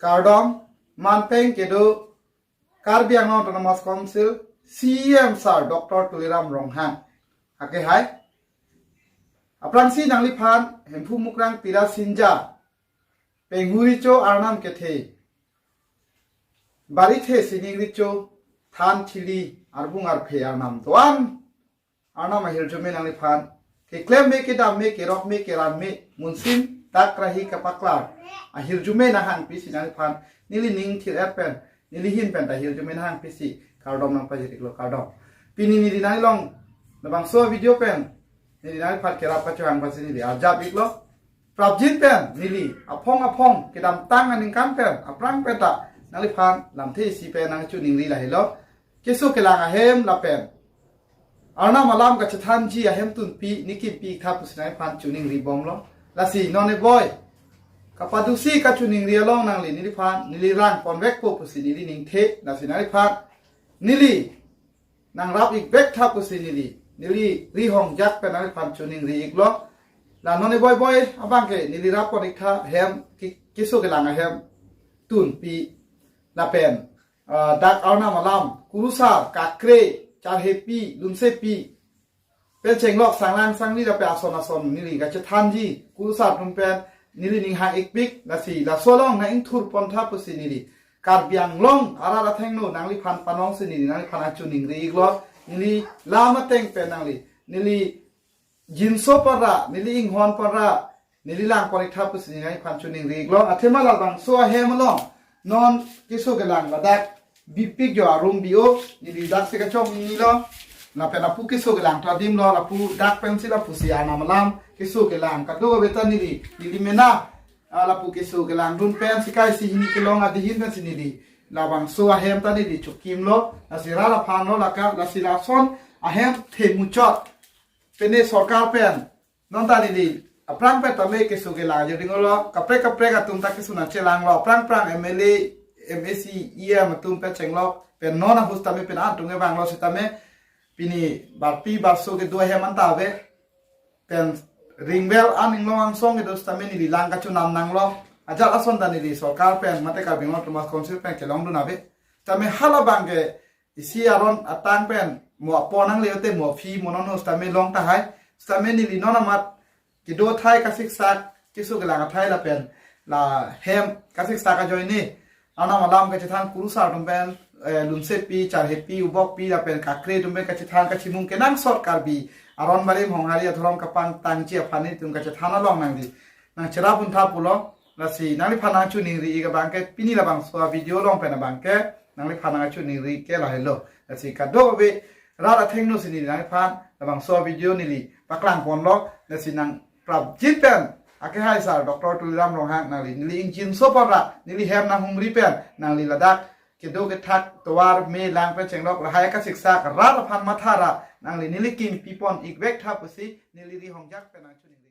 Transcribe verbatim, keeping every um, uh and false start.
Kardom, manpeng kedo Karbi Anglong Autonomous Council C E M Sir Doctor Tuliram Ronghang. Ake hai. Aphrangsi nangliphan Hemphu Mukrang Pira Sinja, Penghuri Cho Arnam Kethe, Bari The Sining Richo, Than Thili Arbung Arphe Arnam Doan Arnam ahirjume nangliphan keklem me, kedam me, kerok me, keran me, munsin dak rahi kapaklar ahirjume nanghangpi si nangliphan neli ning thir-et pen, neli hin pen ta ahirjume nanghangpi si kardom nangpajir-iklo, kardom. Pini neli nanglong labangso video pen neli nangliphan kerap kachehang pasi neli arjap-iklo. Prapjin pen neli aphong aphong kedamtang aningkan pen aphrang pen ta nangliphan lamthe isi pen nangchiningri lahelo. Keso kelang ahem lapen Arnam alam kachethanji ahemtunpi ne kimpi-ik tha pusi nangliphan chiningri bomlo. Lasi non eboi kapadusi kachiningri along nangli neliphan neli rang ponvekpo pusi neli ningthe. Lasi nangliphan neli nangrap-ik vek tha pusi neli, neli rihong jak pen nangliphan chiningri-iklo. La non eboi boi abangke neli rap pon-ik tha hem ke-, keso kelang ahem tunpi lapen ah, dak Arnam alam, Kurusar, Kakre, Charhepi, Lunsepi, pen chenglok Sanglang Sangli lapen ason ason neli kachethanji Kurusar atum pen neli ning hang-ikpik. Lasi laso along nang-ingthur pon tha pusi neli Karbi Anglong arat athengno nangliphan panong si neli nangliphan nangchiningri-iklo. Neli lam ateng pen nangli, neli jinso para, neli inghon para, neli lang pon-ik tha pusi neli nangliphan chiningri-iklo. Athema labangso ahem along non keso kelang ladak bipik jo arum bi-o, neli dak si kachok nilo. Lapen lapu keso kelang ta adim lo, lapu dak pensi lapusi Arnam alam keso kelang kadokave ta neli, neli mena, ah, lapu keso kelangdun pensi kai si hini kelong adihin pensi neli labangso ahem ta neli chokimlo. Lasi rat aphan lo laka, lasi lason ahem themuchot pene sorkar pen non ta neli aphrang pen tame keso kelang jo dinglo, kaprek kaprek atum ta keso nangchelanglo, aphrang aphrang M L A, M A C, E M atum pen chenglok pen non ahut tame pen atum kevanglo sitame pini barpi barso kedo ahem anta ave. Pen ringvel an inglong angsong kedo sitame neli lang kachonam nanglo. Ajat ason ta neli sorkar pen mate Karbi Anglong Autonomous Council pen kelongdun ave. Tame halabangke isi aron atang pen mo apon nangle te mo phi mo non sitame long tahai. Sitame neli non amat kedo athai kasiksak, keso kelang athai lapen la hem kasiksak ajoine Arnam alam kachethan Kurusar atum pen, eh, Lunsepi, Charhepi, Ubokpi lapen Kakre atum pen kachethan kachimung kenangsot Karbi aron barim honghari adhorom kapangtangji aphan nelitum kachethan along nangli nangcherap un tha pulo. Lasi nangliphan nangchiningri-ik abangke pini labangso avideo along pen abangke nangliphan nangchiningri ke lahelo. Lasi kadokave rat athengno si neli nangliphan labangso avideo neli paklang ponlo. Lasi nang prapjin pen ake hai Sir Doctor Tuliram Ronghang nangli neli ingjinso para, neli hem nanghumri pen nangli ladak kedo kethak tovar me lang pen chenglok lahai kasiksak rat aphan mathara nangli neli kimpi pon-ik vek tha pusi neli rihong jak pen nangchini.